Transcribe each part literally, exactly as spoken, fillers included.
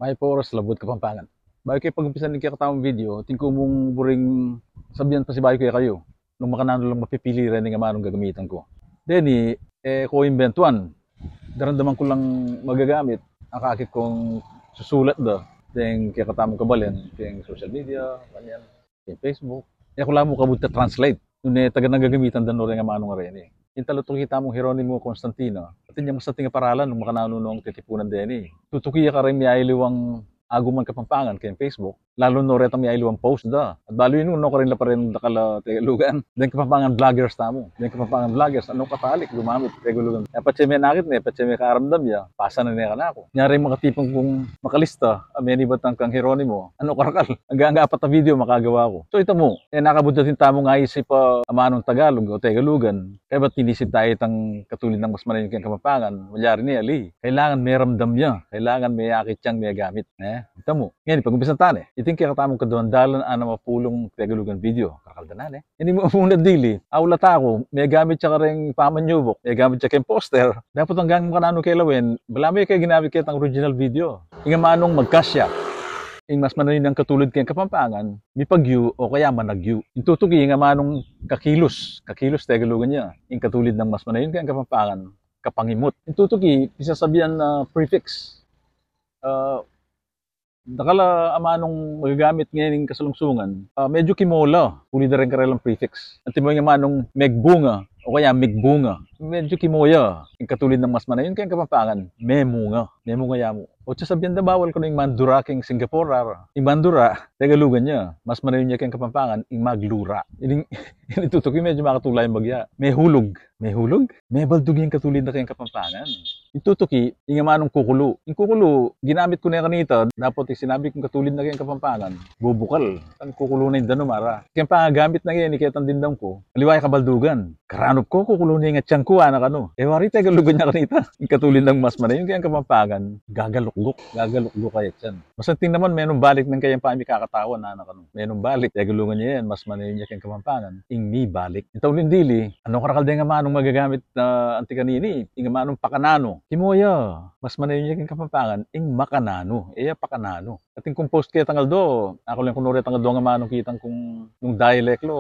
Mayap a oras, Labuad Kapampangan. Bayu ke pag-umpisan ing kekatamung video, atin ku mung buring sabian pasibayu kekayu nung makananu lang mapipili reng amanung gagamitan ku. Deni, e ku imbentuan. Daramdaman ku lang magagamit, akakit kung susulat da deng kekatamung kabalen keng social media, kanyan, keng Facebook. E ku la mu kabud ta-translate nune taga nang gagamitan da no reng amanung areni. Ing talatuki tamung Jeronimo Constantino, atin yang masating a paralan nung makananu nong titipunan deni. Tutuki ya kareng miyayaliwang aguman Kapampangan keng Facebook, lalu no retang miyayaliwang post da. At balu yu, no, karin la pa rin dakal a Tegalugan. Deng Kapampangan vloggers tamu, deng Kapampangan vloggers, anu katalik gumamit Tegalugan? E patse menakit ne, patse mekaramdam ya, pasa na ne kanaku. Nya reng makatipun kung makalista a menibat kang Jeronimo, anu karakal, anggang apat a video makagawa ku. So, ita mu, e na kabud atin tamung aisip a amanung Tagalog o Tegalugan, kaybat inisip ta itang katulid nang mas manayun keng Kapampangan, malyari ne ali. Kailangan meramdam ya, kailangan meyakit yang megamit, e. Ita mu. Ngeni, pag-umpisan ta ne. Iting kekatamung kaduang dalan anam a pulung Tegalugan video. Karakal da na ne. Ini mu muna dili, aulat aku, megamit ya kareng pamanyubuk, megamit ya keng poster. Dapot anggang makananu ke lawen, balamu e ke ginamit ketang original video. Ing amanung magkasya. Ing mas manayun a katulid keng Kapampangan, mipagyu o kaya managyu. Ing tutuki, ing amanung kakilus, kakilus Tegalugan ya. Ing katulid nang mas manayun keng Kapampangan, kapangimut. Ing tutuki, pisasabian na prefix. A, dakal a amanung magagamit ngening kasalungsungan, a, medyu kimola, tulid da reng karelang prefix. Antimo ing amanung megbunga o kaya migbunga, medyu kimoya. Ing katulid nang mas manayun keng Kapampangan, memunga. Memunga ya mu. O, atsa sabian da bawal kanu ing mandura keng Singapore, rara. Ing mandura, Tegalugan ya, mas manayun ya keng Kapampangan, ing maglura. Ini, ini tutuki medyu makatula yang bagya. Mehulug. Mehulug? Mebaldug ing katulid na keng Kapampangan. Ing tutuki, ing amanung kukulu. Ing kukulu, ginamit ku ne kanita, dapot ing sinabi kung katulid na keng Kapampangan, bubukal. Ang kukulu na ing danum, ara. Keng pangagamit na ngeni ketang dimdam ku, aliwa ya kabaldugan. Karanup ku, kukulu ne ing atian ku, anak kanu. E wari Tegalugan ya kanita. Ing katulid nang mas manayun keng Kapampangan, gagalukguk. Gagalukguk ya atian. Masanting naman, menumbalik neng kayang pamikakatawan, anak kanu. Menumbalik, Tegalugan ya yan, mas manayun ya keng Kapampangan, ing mibalik. Ing tauli dili, anu karakal deng amanung magagamit na anti kanini, ing amanung pakananu. Kimoya, mas manayun ya keng Kapampangan, ing makananu. E ya pakananu. Atin kung post ketang aldo, aku lang kung nure tang aldo ing amanung kitang kung nung dialect lo,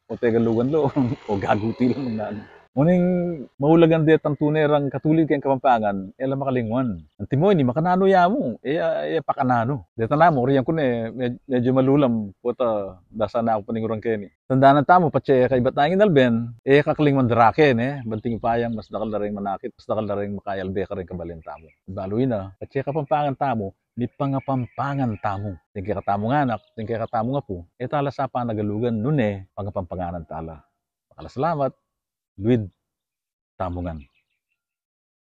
o Tegalugan lo, o gaguti lang nung nanu. Ngunit maulagan detang tune rang katulid keng Kapampangan, e la makalingwan. Antimo ini, makananu ya mu, e ya, e ya pakananu. Deta namu, rian ku ne, med-, medyu malulam, pota, dasa na aku paninguran keni. Tandanan tamu, patse kaybat na ing alben, e kakalingwan darake ne, banting payang mas dakal da reng manakit, mas dakal da reng makayalbe kareng kabalen tamu. Balu yu na, patse Kapampangan tamu, mipangapampangan tamu. Deng kekatamung anak, deng kekatamung apu, e tala sa panagalugan nune pangapampanganan tala. Dakal a salamat, luid tamu ngan.